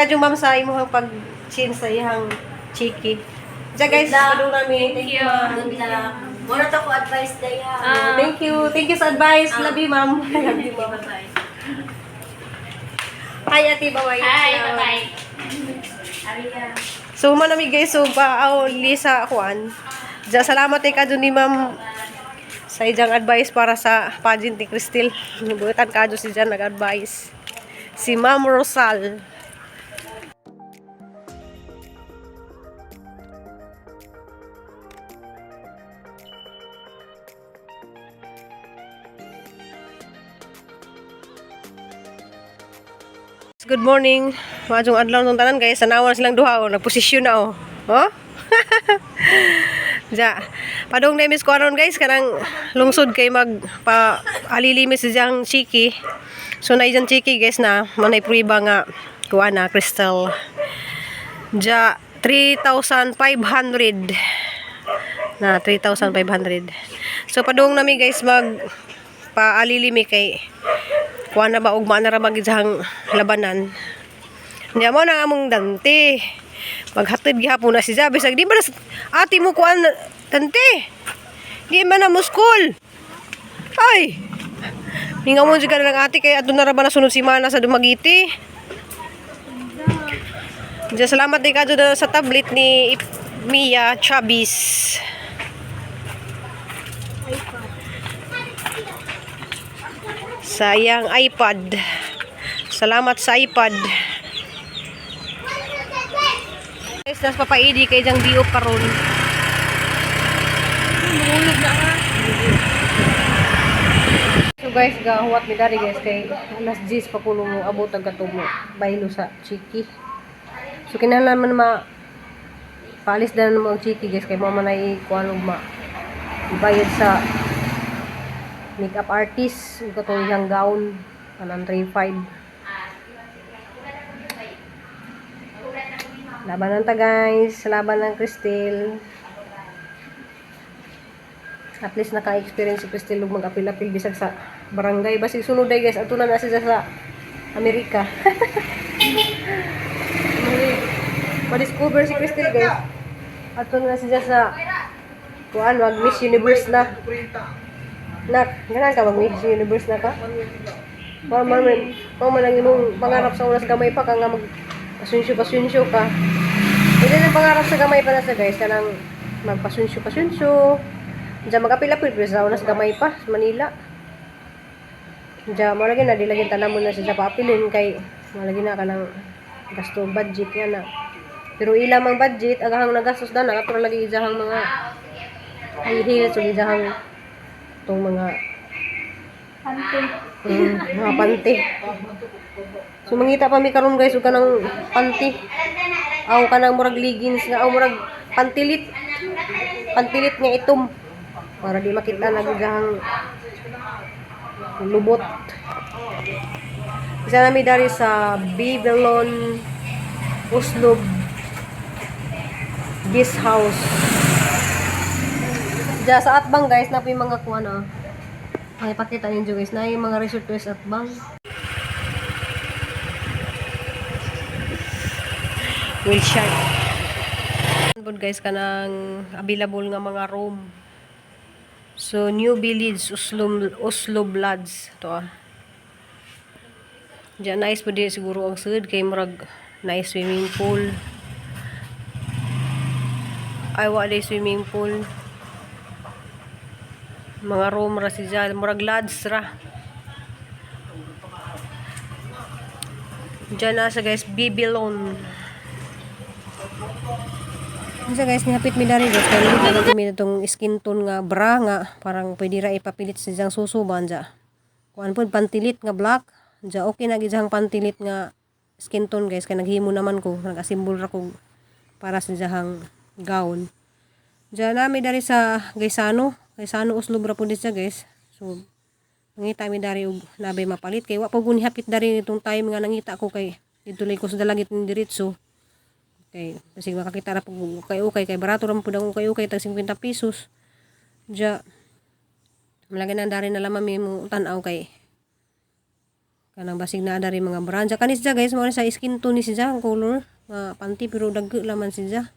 Kadyo, ma'am, sa imong pag-change sa iyang chiki. Diya guys, padung nami. Thank you. Ma'am. Good luck. Muna to ko advice daya. Ah. Thank you. Thank you sa advice. Love you, ma'am. Love you, ma'am. Bye-bye. Hi, ate. Bye-bye. Hi, bye-bye. Aria. So, manami guys, so pa Lisa kuan. Diya, salamat kay kadyo ni ma'am sa ijang advice para sa pageant ni Cristel. Butan kadyo si Jan nag-advise. Si Ma'am Rosal. Good morning. Maadjong adlaw nung tanan guys. Tanawan silang duha oh, nagposisyon na oh. Oh? Ja. Padung na miss ko aron guys kanang lungsod kay mag pa alilimis si jang chiki. So na jang chiki guys na manay pruiba nga kuha na crystal. Ja 3,500 na 3,500. So padung nami guys mag paalilimi kay kuha na ba ugma na ra ba gid siyang labanan. Niya mo na among dante. Maghatid gihapon na si Jabe. Sag di ba na ate mo kuan dante? Di man na mo school. Ay. Mingaw mo jud ka na ng ate kay adto na ra ba na sunod simana sa Dumaguete. Diyan, salamat din kadyo na sa tablet ni Mia Chavez. Sa iyang iPad. Salamat sa iPad. Guys, nas papaidi kay jang diop karon. So guys, gahuwat mi dari guys kay alas 10 pa kuno mo abot ang katumo baylo sa chiki. So kinahanglan man ma paalis na mo ang chiki guys kay mo man ay kuan og ma ibayad sa makeup artist ug katong iyang gown kanang 3.5. Laban ta guys, laban ng Cristel. At least naka-experience si Cristel og mag-apil-apil bisag sa barangay. Basig sunod day guys, ato na na siya sa Amerika. Ma-discover si Cristel guys. Ato na siya sa kuan mag Miss Universe na. Nak, ganahan ka mag Miss Universe na ka? Wa man wa man ang imong pangarap sa unas gamay pa ka nga mag pasunsyo pasunsyo ka. Hindi na pangarap sa gamay pa na sa guys kanang magpasunsyo pasunsyo. Diyan magapil-apil pero sa unas gamay pa sa Manila. Diyan mo lagi na di lagi tanan mo na siya paapilin kay mo lagi na kanang gasto budget nga na. Pero ila mang budget agahang nagastos na nakatura lagi ijahang mga high heels o ijahang tong mga Pante. Mga panty. So mangita pa mi karon guys ug kanang panty. Aw kanang murag leggings nga aw murag pantilit. Pantilit nga itom para di makita na gigahang lubot. Isa nami dari sa Babylon Oslob Guest House. Diya sa Atbang guys, na po yung mga kuan ah. Ay, pakita ninyo guys na yung mga resort tours at bang. Whale shark. Good guys kanang available nga mga room. So New Village Oslo Oslo Bloods to ah. Diyan nice po di siguro ang sud kay murag nice swimming pool. Ay wa day swimming pool. Mga room ra si Jal, murag lodge ra. Diyan na sa guys, Bibilon. Unsa guys, nihapit mi dari guys, kay nangita na mi itong skin tone nga bra nga parang pwede ra ipapilit sa iyang suso ba anja. Kuan pod pantilit nga black. Anja okay na gid siyang pantilit nga skin tone guys kay naghimo naman ko, nag-assemble ra ko para sa iyang gown. Diyan nami dari sa Gaisano, Gaisano Oslo ra po siya guys. So nangita mi dari og nabay mapalit kay wa po guni hapit dari nitong time nga nangita ko kay didto ko sa dalagit ni diretso. Kay basig makakita ra pug ukay-ukay kay barato ra man pud ang ukay-ukay tag 50 pesos. Diya malagi na dari na lamang mi mo tan-aw kay Kanang basig naa dari mga brand. Sa kanis siya guys, mao ni sa skin tone ni siya ang color nga panty pero dagko laman siya.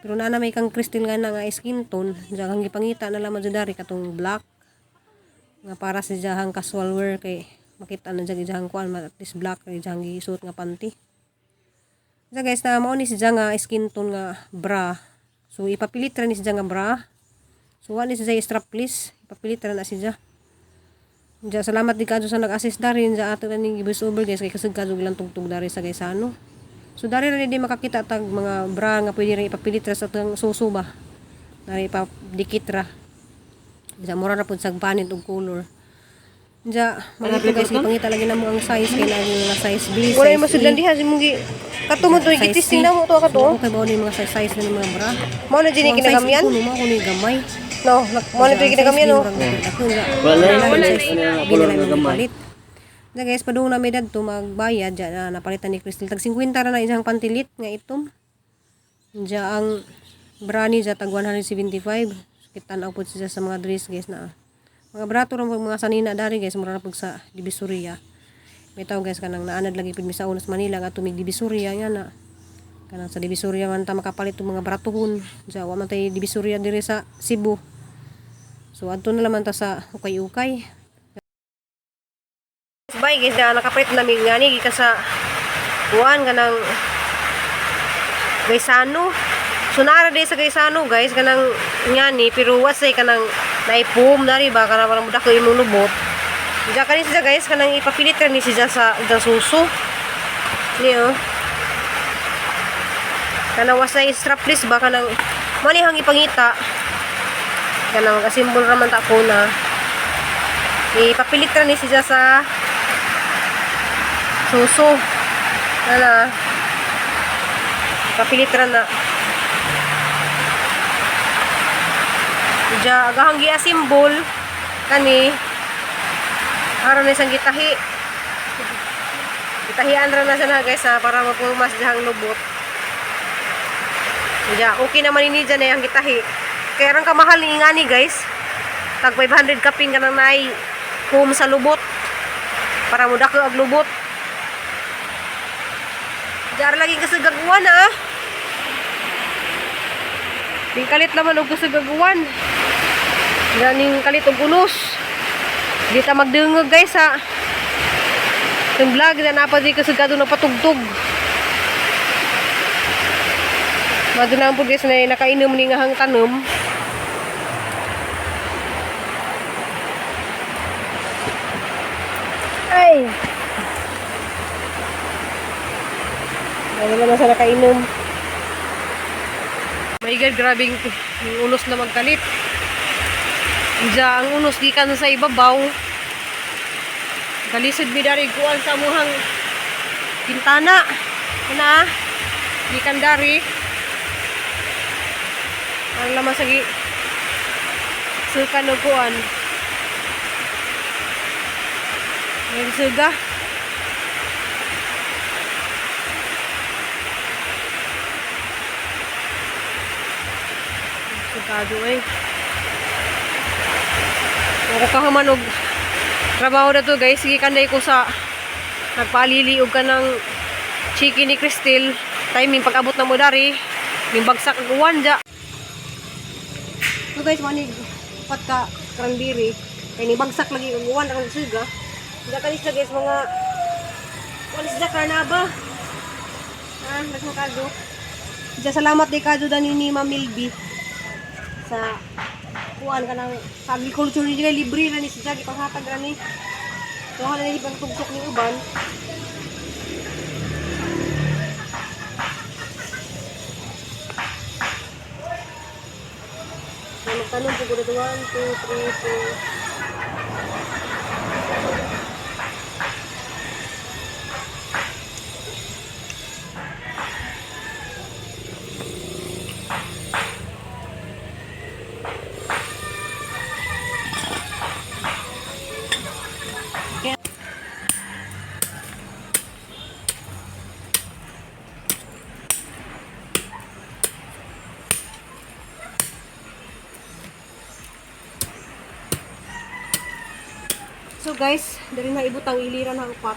Pero naa na may kang Crystal nga na nga skin tone. Diya kang gipangita na lamang dyan dari katong black nga para sa iyahang casual wear kay makita na dyan iyahang kuan at least black kay iyahang gisuot nga panty. Diya guys na mao ni siya nga skin tone nga bra. So ipapilit ra ni siya nga bra. So wa ni siya strapless, ipapilit ra na siya. Diya salamat di kadyo sa nag-assist dari diya ato na ning voice over guys kay kasag kadyo lang tugtog dari sa Gaisano. So dari ra ni di makakita tag mga bra nga pwede rin ipapilit ra sa atong suso ba. Dari ipadikit ra. Diya mura ra pud sa panit og color. Diya mga ito guys gipangita lagi namo ang size kay lagi mga size B, Wala size yung masudlan E. diha si mong gi kato mo to Size C. gitisting na mo to kato. So, okay ba ni mga size size na ni mga bra? Mao na dyan So, ang size ginagamyan. ko, no, mao ko ni gamay. No, mao na to ginagamyan no. Wala na Wala wala na color nga gamay. Na guys, padung na may dadto magbayad dyan na napalitan ni Crystal. Tag 50 ra na isang pantilit nga itom. Diya ang brani dya tag 175. Kita na po siya sa mga dress guys na. Mga brato ra mga sanina dari guys, mura na pud sa Divisoria. May tao guys kanang naanad lagi pud mi sa unas Manila nga tumig Divisoria nga na. Kanang sa Divisoria man ta makapalit og mga bratuhon. Diya wa man tay Divisoria diri sa Cebu. So adto na laman ta sa ukay-ukay. Bye guys, na nakapalit namin nga ni gikan sa kuan kanang Gaisano. So naara di sa Gaisano guys kanang ngani pero wasay kanang naipom dari ba kanang parang mudak imong lubot. Diya kani siya guys kanang ipapilit ra ni siya sa sa suso. Niyo. Kanang wasay strapless ba kanang manihang ipangita. Kanang asimbol ra man ta ko na. Ipapilit ra ni siya sa suso. Ana. Ipapilit ra na. Diya agahang giasimbol kani aron na isang gitahi. Gitahian ra na siya na guys ha, para mapurmas diyang lubot. Diya okay naman ini dyan eh ang gitahi. Kaya rang kamahal ni ingani guys. Tag 500 kaping ka nang naay home sa lubot. Para mo dako og lubot. Diyan lagi kasagaguan ah. Ning kalit naman og kasagaguan. Ganing kalit og unos. Di ta magdungog guys ha. Itong vlog na napa di kasagado na patugtog. Madunang po guys na nakainom ni nga hang tanom. Ay! Ano naman sa nakainom. My God, grabing yung unos na magkalit. Diya, ang unos gikan sa ibabaw. Galisod mi dari kuan sa amuhang bintana. Ana, gikan dari. Ang laman sa gi suka no kuan. May suga. Sugado eh. Ako kahaman og trabaho na to guys. Sige kanday ko sa nagpalili og kanang chicken ni Crystal. Timing pag-abot na mo dari. Ning bagsak ang uwan ja. So guys, mo ni upat ka cranberry. Kay ni bagsak lagi ang uwan ang suga. Hindi ka siya guys mga wala siya karnaba. Ah, nagkakado. Diya salamat di kadyo dani ni Ma'am Milby sa kuan kanang sa agriculture ni kay libre ra ni siya gipanghatag ra ni. So hala ni pagtugsok ni uban. So, magtanong po ko dito 1, 2, 3, 4. To guys, dali na ibutang iliran ang upat.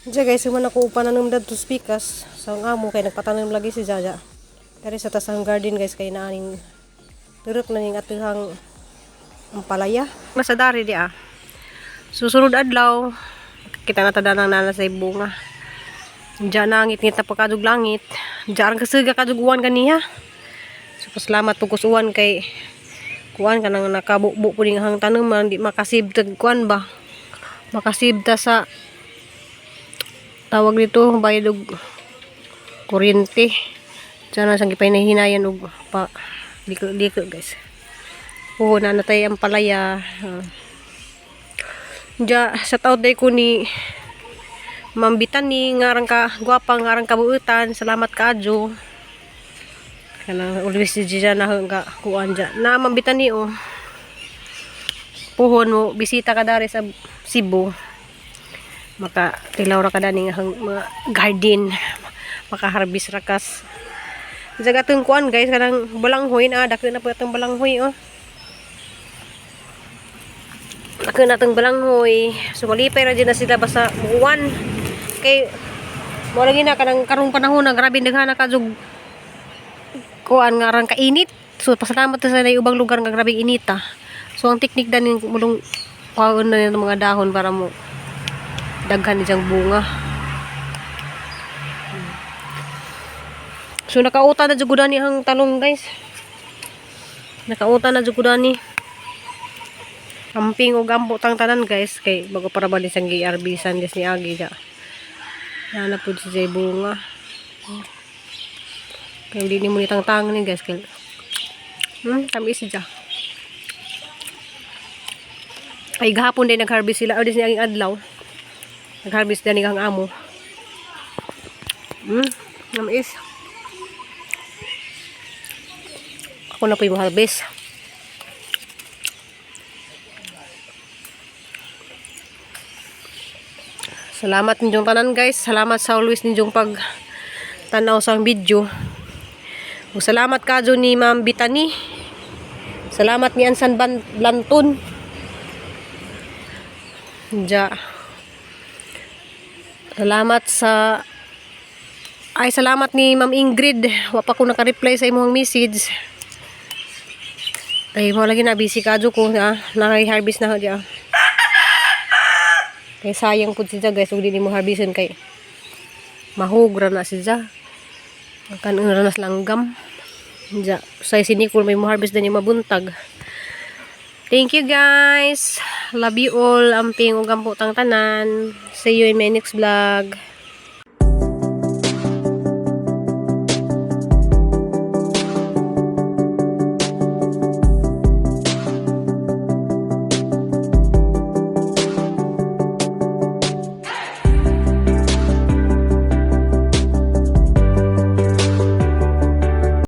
Diya guys, human ako upan na nung dadto speakers sa ang amo kay nagpatanom lagi si Jaja. Dari sa tasang garden guys kay naaning turok na ning atuhang ampalaya. Nasa dari di ah. Susunod adlaw kita na tada nang nana sa bunga. Diyan na ngit-ngit na pagkadug langit. Diyan kasiga kaduguan kaniya. So pasalamat po kusuan kay kuan kanang nakabubo po ning hang tanuman di makasibtag kuan ba. Makasibta sa tawag nito bayad og kuryente. Diyan na sang gipahinayan og pa liko-liko guys. Oo, na natay ang palaya. Diya, sa taod day ko ni Ma'am Bitani, ngarang ka gwapa, ngarang kabuutan. Salamat kaadyo. Kanang always si Jija na hangga kuan dya. Na Ma'am Bitani oh. Puhon mo bisita ka dari sa Cebu. Maka tilaw ra ka dani nga mga garden. Makaharbis ra kas. Diya gatong kuan guys kanang balanghoy na dako na po itong balanghoy oh. Dako na itong balanghoy. So malipay ra dyan na sila basta muwan. Kay mo lagi na kanang karong panahon na grabe daghan na kadug kuan nga rang kainit. So pasalamat ta sa ubang lugar nga grabe init ah. So ang teknik danin mulong kuan na ng mga dahon para mo daghan ni siyang bunga. So nakauta na jud ni ang talong, guys. Nakauta na jud ni. Amping og ampo tang tanan, guys, kay bago para ba sang giarbisan, guys, ni Agi ja. Naa pud si jay bunga. Kay di nimo ni tangtang ni, guys, kay tamis siya. Ay gahapon din nag-harvest sila o dis ni aging adlaw. Nag-harvest din ang amo. Tamis. Ako na po yung harvest. Salamat ninyong tanan, guys. Salamat sa always ninyong pag tanaw sa ang video. Ug salamat kadyo ni Ma'am Bitani. Salamat ni Ansan Ban Lanton. Ja. Salamat sa ay salamat ni Ma'am Ingrid. Wa pa ko naka-reply sa imong message. Ay mo lagi na busy kadyo ko na naka-harvest na ho diya. Kay sayang pud siya, guys, ug di nimo harveston kay mahugra na siya. Kan ra na langgam. Ja, say si Nicole may mo harvest din yung mabuntag. Thank you, guys. Love you all. Amping ug ampo tang tanan. See you in my next vlog.